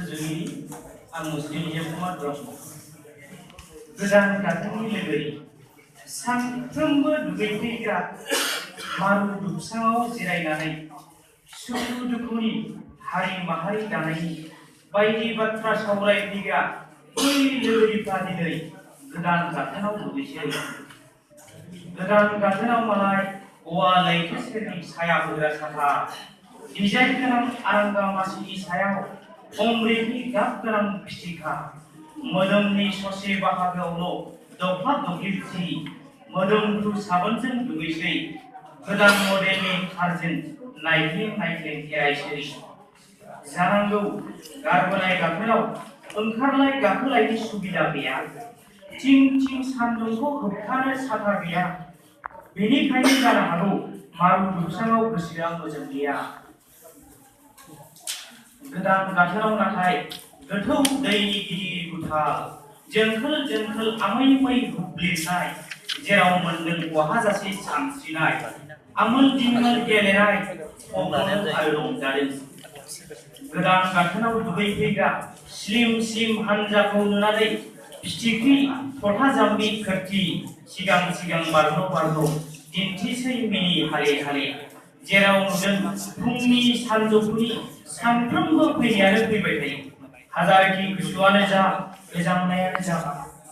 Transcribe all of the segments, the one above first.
सुजुगिरि आं मुस्लिम कुमार ब्रह्म गोदान गाथोननि लोगोरि सानफ्रोमबो दुगैफैग्रा मारु दुबसाङाव जिरायनानै सुखु दुखुनि हारि माहारि दानायनि बायदि बाथ्रा सावरायफैग्रा बै लोगोरिफ्रा दिनै गोदान गाथोनाव दुगैसै। गोदान गाथोनाव मालाय औवा लैथो सेरनि साया होग्रा साथा, डिजाइन गोनां आरांगा मासिनि सायाव अमृतनि गाब गोनां फिथिखा, मोदोमनि ससे बाहागोआवल' दख्ला दख्लिब जि, मोदोमफ्रु साबोनजों दुगैसै। गोदान मडेलनि कारजों नायख्लें नायख्लें खेरायसै। जानांगौ गारबोनाय गाथोनाव ओंखारलाय गाखोलायनि सुबिदा गैया, थिं थिं सान्दुंखौ होबथानो साथा गैया। बेनिखायनो जानो हागौ मारु दुबसाङाव गोसोआ मोजोमलिया। गोदान गाथोनाव नाथाय गोथौ दैनि गिदिर गुथाल, जोंखोल जोंखोल आमै मै हुब्लिरनाय, जेराव मोनदों बहाजासे सानस्रिनाय, आमोल दिमोल गेलेनाय, अगन आरो रंजादों। गोदान गाथोनाव दुगैफैग्रा स्लिम स्लिम हान्जाखौ नुनानै फिथिख्रि थथा जाम्बि खोरथि सिगां सिगां बारल' बारल' दिन्थिसै मिनि हाले हाले। जेराव नुदों फुंनि सानजौफुनि सानफ्रोमबो फैनायानो फैबाय थायो। हाजारखि गुसुआनो जा गोजांनायानो जा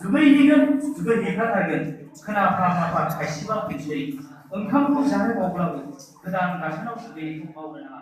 दुगैहैगोन दुगैहैखाथारगोन। खोनाफा माफा खायसेबा फैसै। ओंखामखौ जानो बावब्लाबो गोदान गाथोनाव दुगैनायखौ बावनो नाङा।